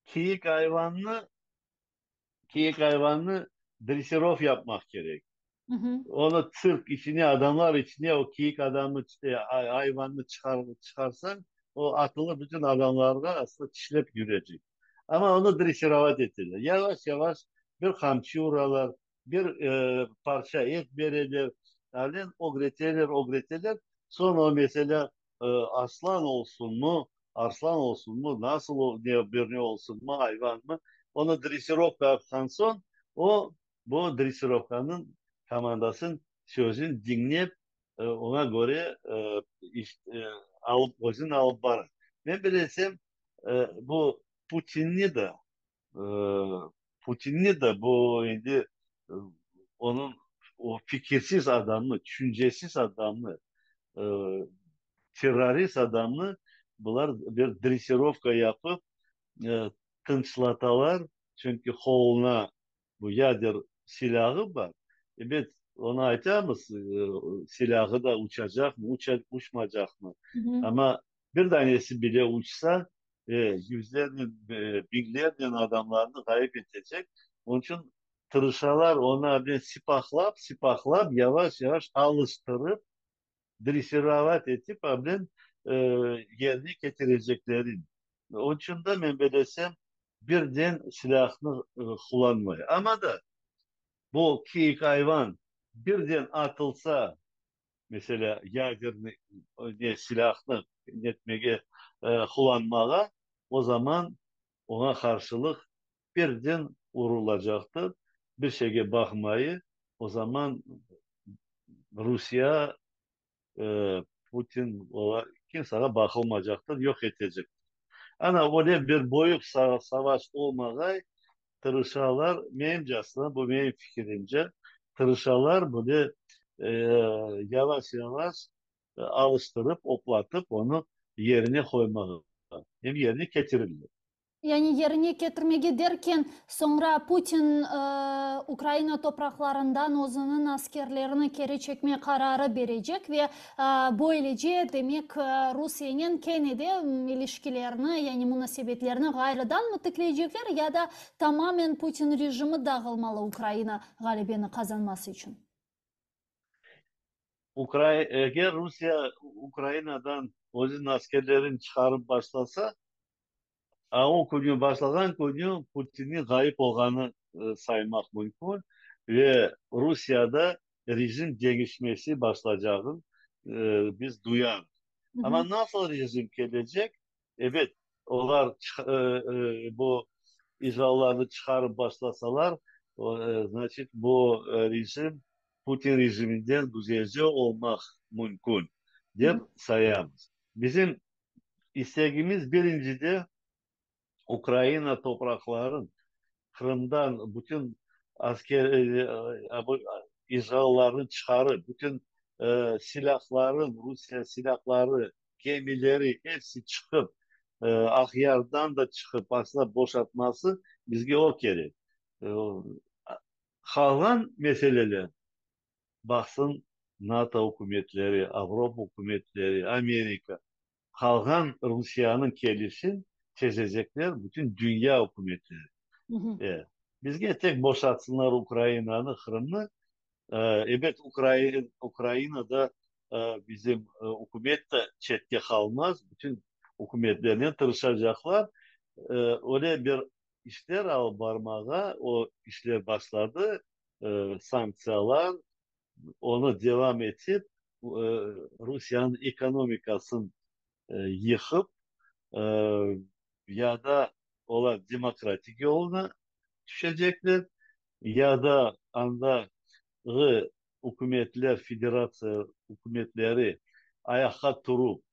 kiyik ayvannı Kiyik ayvannı dressirov yapmaq kerek. Onı tsirk içine, adamlar içine o kiyik adamnı, ayvannı çıqarsañ, o atılır bütün adamlarğa, aslı tişlep yürecek. Amma onı dressirovat eteler. Yavaş-yavaş bir qamçı uralar, bir parça et bereler, alen ögreteler, ögreteler. Soñ o, meselâ, Arslan olsunmı, arslan olsunmı, nasıl bir ne olsunmı, ayvanmı, onı dressirovka yapqan soñ, o, bu dressirovkanıñ komandasınıñ sözün diñlep, Oña köre alıp, özüni alıp bara. Men bilesem, bu Putinni de, Putinni de bu endi onıñ o fikirsiz adamnı, tüşüncesiz adamnı, terrorist adamnı bular bir dressirovka yapıp tınçlatalar, çünki qoluna Bu yader silâğı bar. Ebet, onı aytamız, silâğı da uçacaqmı, uçmacaqmı. Amma bir danesi bile uçsa, yüzlernen, biñlernen adamlarnı ğayıp etecek. Onıñ içün tırışalar onı ebet sipaqlap, sipaqlap, yavaş-yavaş alıştırıp, dressirovat etip, ablen yerine ketireceklerin. Onıñ içün de, men belesem, birden silâhnı qullanmay. Amma da bu kiyik ayvan birden atılsa, meselâ, yadernıy ne silâhnı netmege qullanmağa, o zaman oña qarşılıq birden urulacaqtır, bir şeyge baqmayı, o zaman Rusiye, Putin, olar kimsege baqılmacaqtır, yoq etecektir. Ana, öyle bir böyük savaş olmağay tırışalar, menimcesine, bu menim fikirimce, tırışalar böyle yavaş-yavaş alıştırıp, oplatıp, onı yerine qoymağa, em yerine ketirirler. Yani yerine ketirmege derken, soñra Putin Ukraina topraqlarından özüniñ askerlerini keri çekme qararı berecek ve böylece, demek, Rusiyenen kene de ilişkilerni, yani munasebetlerni ğayrıdan mı tikleycekler ya da tamamen Putin rejimi dağılmalı Ukraina ğalebeni qazanması içün? Eger Rusiye Ukrainadan özüniñ askerlerini çıqarıp başlasa, A o künü başlağan künü Putinniñ ğayıp olğanı saymaq mümkün ve Rusiyada rejim deñişmesi başlacağın biz duyarıq. Amma nasıl rejim kelecek? Ebet, olar bu işğallarnı çıqarıp başlasalar, znaçit, bu rejim Putin rejiminden güzelce olmaq mümkün, dep sayamız. Bizim İstegimiz birincide Ukraina topraqların Qırımdan bütün asker işğallarını çıqarıp, bütün silâhların, Rusiye silâhları, gemileri episi çıqıp, Aqyardan da çıqıp, aslında boşatması bizge o kerek. Qalğan meseleler baqsın NATO ükümetleri, Avropa ükümetleri, Amerika. Qalğan Rusiyanıñ kelişin çezecekler bütün dünya ükümetleri. E, bizge tek boşatsınlar Ukrainanı, Qırımnı. Ebet, Ukrainada bizim ükümet de çette qalmaz, bütün ükümetlernen tırışacaqlar. Öyle bir işler alıp barmağa, o işler başladı, sanktsiyalar, onı devam etip, Rusiyeniñ ekonomikasını yıqıp, ya da olar demokratik yoluna tüşecekler, ya da andağı ükümetler, federatsiya ükümetleri ayaqqa turup,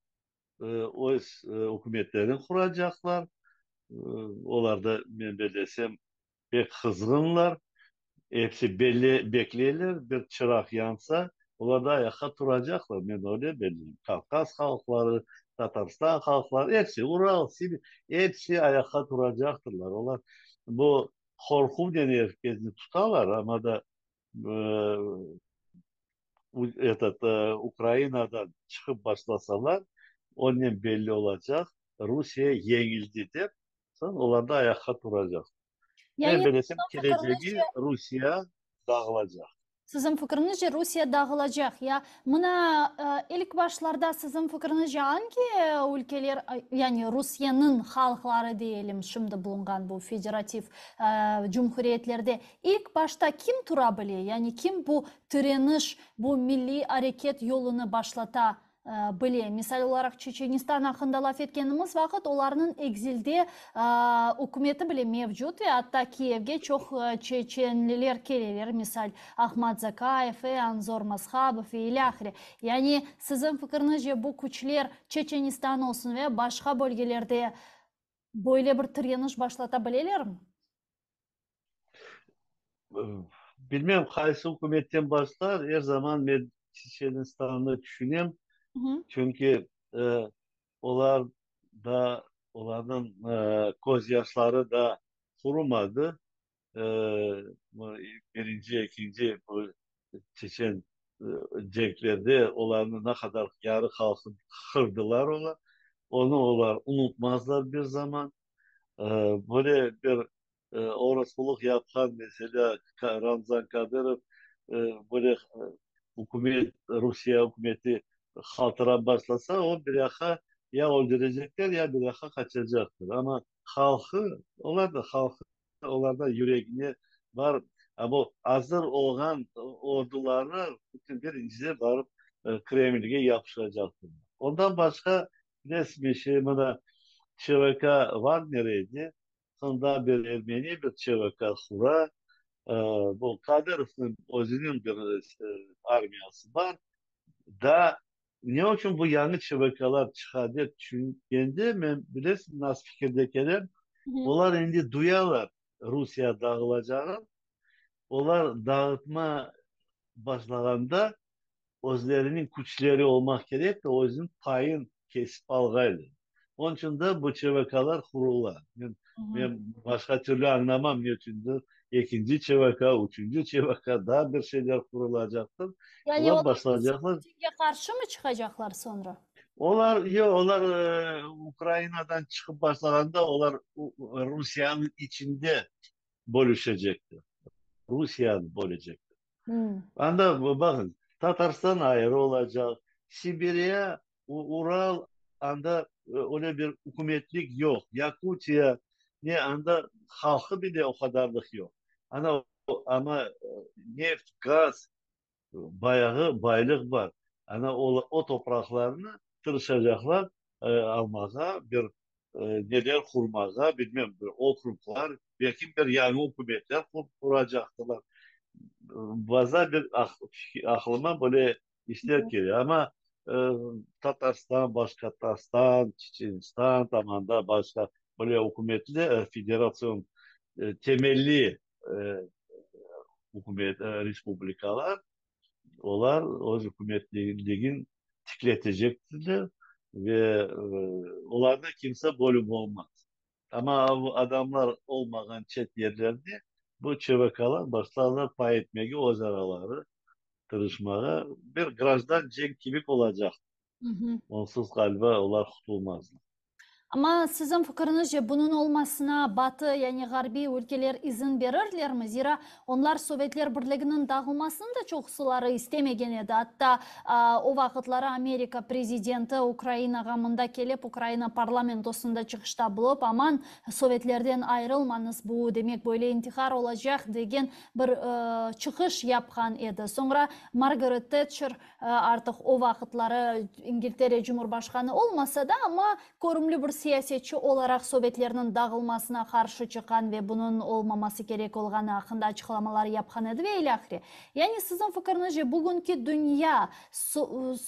öz ükümetlerini quracaqlar. Olar da, men bellesem, Pek qızğınlar, episi belli bekleyler, bir çıraq yansa, olar da ayaqqa turacaqlar, men öyle belleyim. Kavkaz halqları, Tatarstan halqları, episi, Ural, Sibir, episi ayaqqa turacaqtırlar. Olar bu qorquvnen er kesni tutalar, amma da etot, Ukrainadan çıqıp başlasalar, onen belli olacaq, Rusiye yeñildi dep, Soñ olar da ayaqqa turacaq. Men bilesem, kelecegi Rusiye dağılacaq. Siziñ fikriñizce, Rusiye dağılacaq. Ya mına ilk başlarda siziñ fikriñizce angi ülkeler, yani Rusiyeniñ halqları deyelim, şimdi bulunğan bu federativ cumhuriyetlerde ilk başta kim tura bile, yani kim bu tireniş, bu milliy areket yolunı başlata? bile. Misal olaraq, Çeçenistan aqqında laf etkenimiz vaqıt, olarnıñ ekzilde ükümeti bile mevcut ve atta Kiyevge çoq çeçenliler keleler, misal, Ahmad Zakayev, Anzor Mashabov ve ilâhre. Yani, siziñ fikriñizce, bu küçler Çeçenistan olsun ve başqa bölgelerde böyle bir tireniş başlata bilelermi? Bilmem, qaysı ükümetten başlar, er zaman men Çeçenistannı tüşünem, çünki olar da, olarnıñ közyaşları da qurumadı. Birinci, ekinci bu çeçen cenklerde olarnı ne qadar yarı halqı qırdılar olar, onı olar unutmazlar bir zaman. Böyle bir Orospulıq yapqan, meselâ, Ramzan Kadırov, böyle ükümet, Rusiye ükümeti hatıra başlasa, o bir yaqqa ya öldürecekler, ya bir yaqqa qaçacaqtır. Amma halqı, olar da halqı, olarda yüregine bar, bu azır olğan orduları bütün birincide barıp Kremlge yapışacaqtır. Ondan başqa, bilesiñmi, şey, mına ÇVK Vagner edi, Soñra bir ermeni, bir ÇVK qura. Bu Kadırovnıñ özüniñ bir armiyası bar. Daa ne içün bu yañı ÇVKlar çıqa dep tüşüngende, men, bilesiñ, nasıl fikirde kelem, olar endi duyalar Rusiye dağılacağın. Olar dağıtma başlağanda özleriniñ küçleri olmaq kerek de, özüniñ payın kesip alğaylar. Onıñ içün de bu ÇVKlar qurula. Men, men başqa türlü añlamam, ne içündir ekinci ÇVK, üçünci ÇVK, daa bir şeyler qurulacaqtır. Yani olar başlaycaqlar. Putinge qarşı mı çıqacaqlar soñra? Olar, yoq, olar Ukrainadan çıqıp başlağanda, olar Rusiyeniñ içinde bölüşecektir. Rusiyeni bölecektir. Anda, baqıñ, Tatarstan ayrı olacaq, Sibirya, Ural, anda öyle bir ükümetlik yoq, Yakutiya, ne, anda halqı bile o qadarlıq yoq. Ana, amma neft, gaz, bayağı baylıq bar. Ana, o topraqlarnı tırışacaqlar almağa, bir neler qurmağa, bilmem, bir okruglar, belki bir yañı ükümetler quracaqtılar. Baza bir aqlıma böyle işler kele. Amma Tatarstan, Başqortostan, Çeçenistan tamanda başqa böyle ükümetli, federatsion temelli ükümet, respublikalar, olar öz ükümetligin tikletecektirler ve olarnı kimse bölüp olmaz. Amma adamlar olmağan çet yerlerde bu ÇVKlar başlarlar pay etmege, öz araları tırışmağa, bir grajdan cenk kibi olacaq. Onsuz, ğaliba, olar qutulmazlar. Amma siziñ fikiriñizce, bunıñ olmasına Batı, yani ğarbiy ülkeler izin berirlermi? Zira onlar Sovetler Birliginiñ dağılmasını da çoqusıları istemegen edi. Atta o vaqıtları Amerika prezidenti Ukrainağa mında kelip, Ukraina parlamentosında çıqışta bulup, aman, Sovetlerden ayırılmañız, bu, demek, böyle intihar olacaq, degen bir çıqış yapqan edi. Soñra Margaret Tetçer Artıq o vaqıtları İngiltere cumhurbaşqanı olmasa da, amma körümli bir siyasetçi olaraq sovetlerniñ dağılmasına qarşı çıqqan ve bunıñ olmaması kerek olğanı aqqında açıqlamalar yapqan edi ve ilâhre. Yani siziñ fikiriñizce, bugünki dünya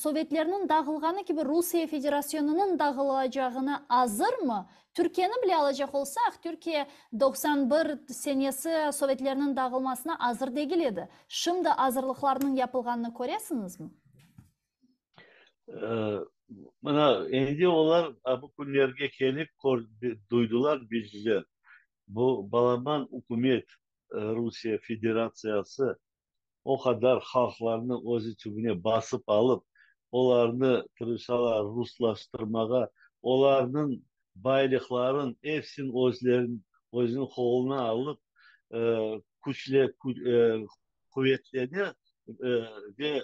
sovetlerniñ dağılğanı kibi Rusiye Federasyonınıñ dağılacağına azırmı? Türkiyeni bile alacaq olsaq, Türkiye 91 senesi sovetlerniñ dağılmasına azır degil edi. Şimdi azırlıqlarnıñ yapılğanını köresiñizmi? Mına, endi olar bu künlerge kelip duydular, bildiler. Bu balaban ükümet, Rusiye Federatsiyası o qadar halqlarnı öz içine basıp alıp, olarnı tırışalar ruslaştırmağa, olarnıñ baylıqların epsini özleriniñ qoluna alıp, küçle quvetlene ve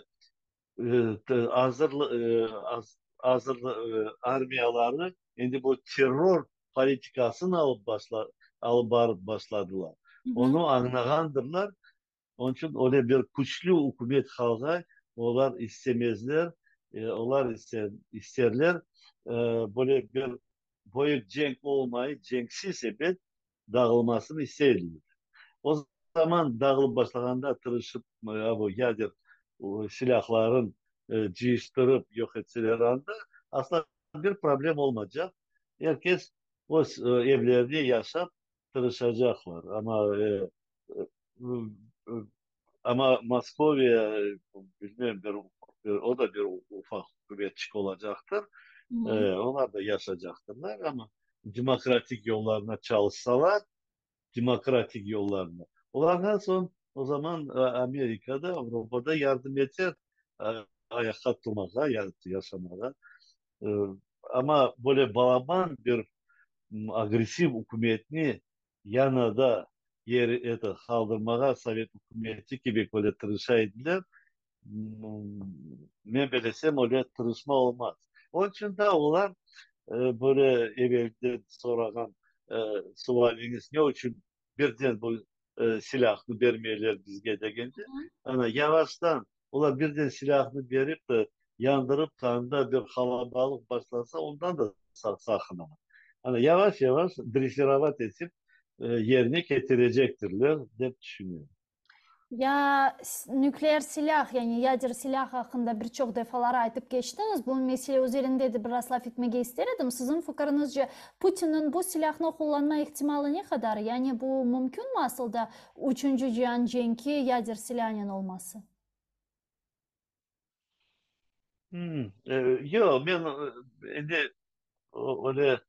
azır azır armiyaları endi bu terror politikasını alıp başla alıp barıp başladılar. Onı añlağandırlar. Onıñ içün öyle bir küçlü ükümet qalğay olar istemezler. Olar ise isterler, böyle bir büyük cenk olmayıp, cenksiz ebet dağılmasını isteyler. O zaman dağılıp başlağanda tırışıp bu yader silâhların cıyıştırıp yoq etseler anda asla bir problem olmacaq. Er kes öz evlerinde yaşap tırışacaqlar. Amma amma Moskoviya, bilmem, bir o da bir ufaq ükümetçik olacaqtır. Olar da yaşacaqtırlar, amma demokratik yollarına çalışsalar, demokratik yollarına, olardan soñ o zaman Amerika da, Avropa da yardım eter ayaqqa turmağa, yaşamağa. Amma böyle balaban bir agressiv ükümetni yanada yer eto qaldırmağa sovet ükümeti kibi böyle tırışa ediler, men belesem, öyle tırışma olmaz. Onıñ içün de olar böyle evelden sorağan sualiñiz, ne içün birden bu silâhnı bermeyler bizge degende, ana, yavaştan olar birden silâhnı berip de, yandırıp da, anda bir halabalıq başlasa, ondan da saqınalar. Ana, yavaş-yavaş dressirovat etip yerine ketirecektirler, dep tüşünem. Ya nükleer silâh, yani yader silâh aqqında bir çoq defalar aytıp keçtiñiz. Bu mesele üzerinde de biraz laf etmege ister edim. Siziñ fikiriñizce, Putinniñ bu silâhnı qullanma ihtimalı ne qadar? Yani bu mümkünmi asıl da üçünci cian cenki yader silânen olması? Yoq, men endi öyle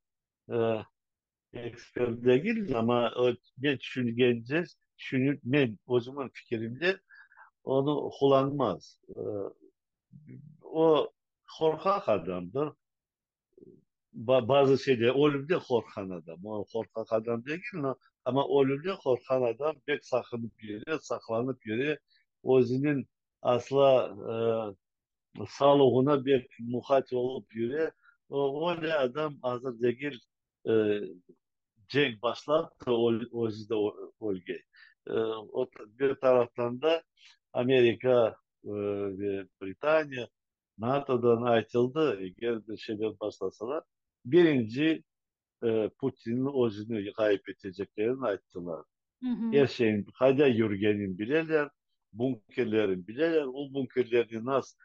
Ekspert degil, amma men tüşüngence, tüşünip, men özümiñ fikirimde, onı qullanmaz. O, qorqaq adamdır. Bazı şeyde, ölümden qorqqan adam. O, qorqaq adam degil, amma ölümden qorqqan adam pek saqınıp yüre, saqlanıp yüre, özüniñ asla Sağlığına bek muqayt olıp yüre. O, öyle adam azır degil, cenk başlap da özü de ölgey. O, bir taraftan da Amerika ve Britaniya, NATOdan aytıldı, eger bir şeyler başlasalar, birinci Putinniñ özüni ğayıp eteceklerini ayttılar. Er şeyin qayda yürgenini bileler, bunkerlerini bileler, o bunkerlerni nas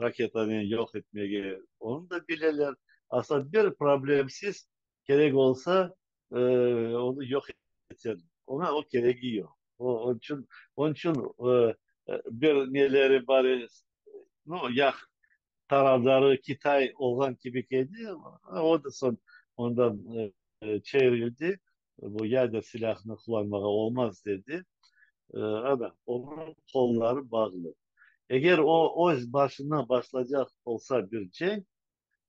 raketanen yoq etmege, onı da bileler. Asla bir problemsiz kerek olsa, onı yoq eterler. Oña o keregi yoq. Onıñ içün, onıñ içün bir neleri bar, nu, yaq tarafdarı Kitay olğan kibi keldi, o da soñ ondan çevirildi, bu yader silâhnı qullanmağa olmaz dedi. Ana, onıñ qolları bağlı. Eger o öz başına başlacaq olsa bir cenk,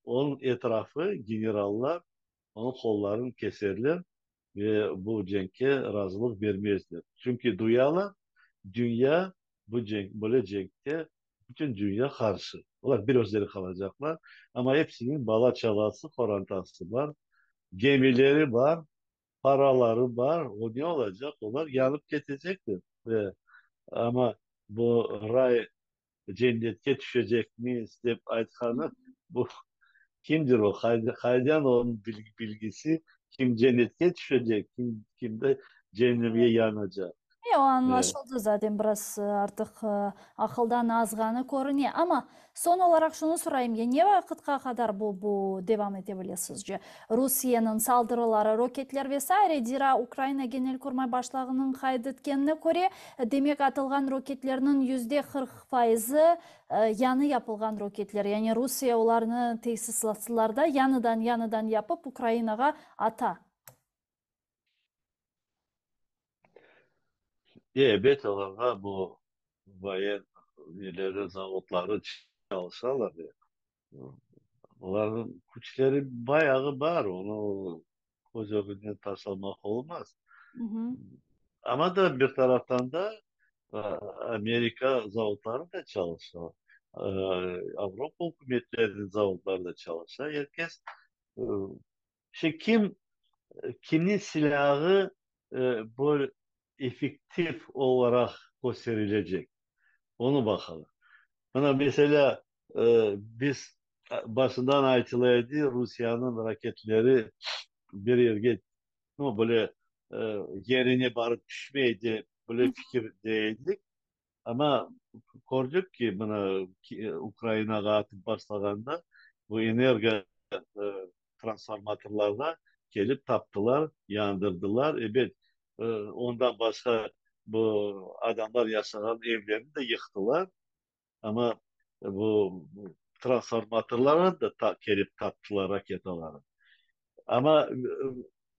onıñ etrafı, generallar onıñ qollarını keserler ve bu cenkke razılıq bermezler. Çünki duyalar, dünya bu cenk, böyle cenkke bütün dünya qarşı. Olar bir özleri qalacaqlar, amma episiniñ bala-çalası, qorantası bar, gemileri bar, paraları bar. O ne olacaq? Olar yanıp ketecekler. Ve amma bu ray cennetke tüşecekmiz dep aytqanı, bu kimdir o, qaydan onıñ bilgisi, kim cennetke tüşecek, kim, kim de cehennemge yanacaq. E, o añlaşıldı zaten, biraz artıq aqıldan azğanı körüne. Amma soñ olaraq şunı sorayım, ya ne vaqıtqa qadar bu, bu devam ete bile sizce? Rusiyeniñ saldırıları, roketler ve saire, zira Ukraina Genelkurmay başlığınıñ qayd etkenine köre, demek atılğan roketlerniñ 40% yañı yapılğan roketler, yani Rusiye olarnı tesisatlarda yañıdan-yañıdan yapıp Ukrainağa ata. Ebet, olarğa bu voyen neleri, zavodları çalışalar. Olarnıñ küçleri bayağı bar, onı köz ögünden taşlamaq olmaz. Amma da bir taraftan da Amerika zavodları da çalışa, Avropa ükümetleriniñ zavodları da çalışa. Er kes, şey, kim, kimniñ silâğı böyle effektiv olaraq kösterilecek, onı baqalar. Mına, meselâ. Biz başından aytıla edi, Rusiyeniñ raketleri bir yerge, nu, böyle yerine barıp tüşmey dep, böyle fikirde edik. Amma kördik ki, mına, Ukrainağa atıp başlağanda, bu energo transformatorlarğa kelip taptılar, yandırdılar. Ebet, ondan başqa bu adamlar yaşağan evlerni de yıqtılar. Amma bu transformatorlarğa da kelip taptılar raketaları. Amma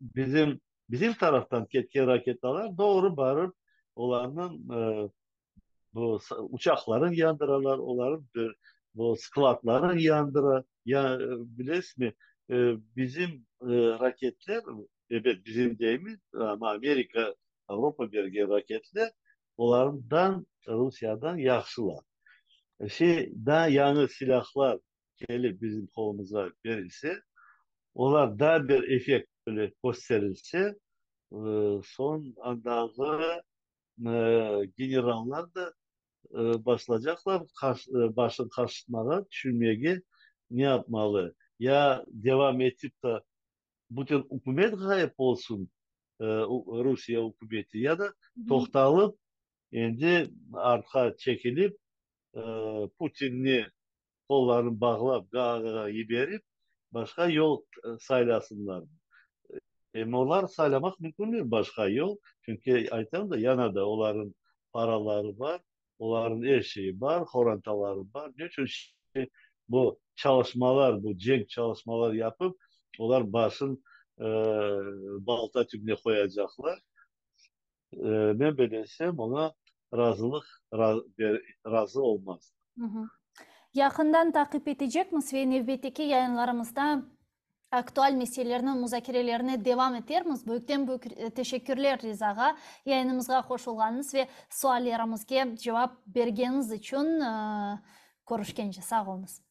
bizim bizim taraftan ketken raketalar doğru barıp olarnıñ bu uçaqların yandıralar, olarnıñ bu skladların yandıra. Ya, bilesizmi, bizim raketler, ebet, bizim deymiz, amma Amerika, Avropa bergen raketler olardan, Rusiyadan yahşılar. Şey, daa yañı silâhlar kelip bizim qolumızğa berilse, olar daa bir effekt böyle kösterilse, soñ andağı generallar da başlaycaqlar başın qaşıtmağa, tüşünmege, ne yapmalı, ya devam etip da bütün ükümet ğayıp olsun, Rusiye ükümeti, ya da toqtalıp, endi artqa çekilip, Putinni qollarını bağlap Gaagağa yiberip, başqa yol saylasınlar. Em olar saylamaq mümkünler başqa yol, çünki aytam da, yana da olarnıñ paraları bar, olarnıñ er şeyi bar, qorantaları bar. Ne içün bu çalışmalar, bu cenk çalışmalar yapıp, olar başın balta tübüne qoyacaqlar? Men belesem, oña razılıq, razı olmaz. Yaqından taqip etecekmiz ve nevbetteki yayınlarımızda aktual meselelerniñ muzakerelerine devam etermiz. Büyükten büyük teşekkürler Riza ağa, yayınımızğa qoşulğanıñız ve suallerimizge cevap bergeniñiz içün. Körüşkence, sağ oluñız.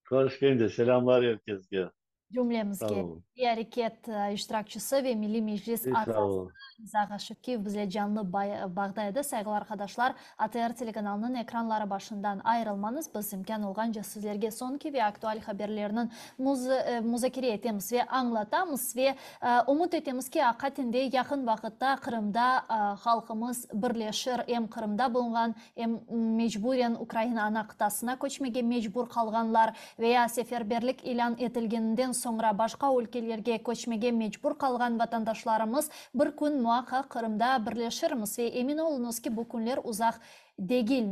Körüşkence, selâmlar er kesge. Cümlemizge Milliy areket iştirakçisi ve Milliy Meclis azası Riza ağa Şevkiyev bizle canlı bağda edi. Sayğılı arqadaşlar, ATR telekanalınıñ ekranları başından ayırılmañız, biz imkân olğance sizlerge soñki ve aktual haberlerniñ muzakere etemiz ve añlatamız ve ümüt etemiz ki, aqiqaten de yaqın vaqıtta Qırımda halqımız birleşir, em Qırımda bulunğan, Em mecburen Ukraina ana qıtasına köçmege mecbur qalğanlar ve ya seferberlik ilân etilgeninden soñra başqa ülkelerge köçmege mecbur qalğan vatandaşlarımız bir kün muaqqaq Qırımda birleşirmiz ve emin oluñız ki, bu künler uzaq degil.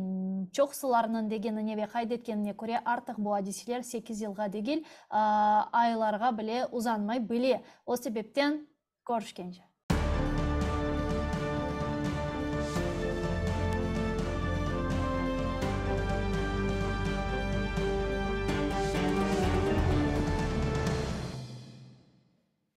Çoqsularnıñ degenine ve qayd etkenine köre, artıq bu adiseler sekiz yılğa degil, aylarğa bile uzanmay bile. O sebepten, körüşkence.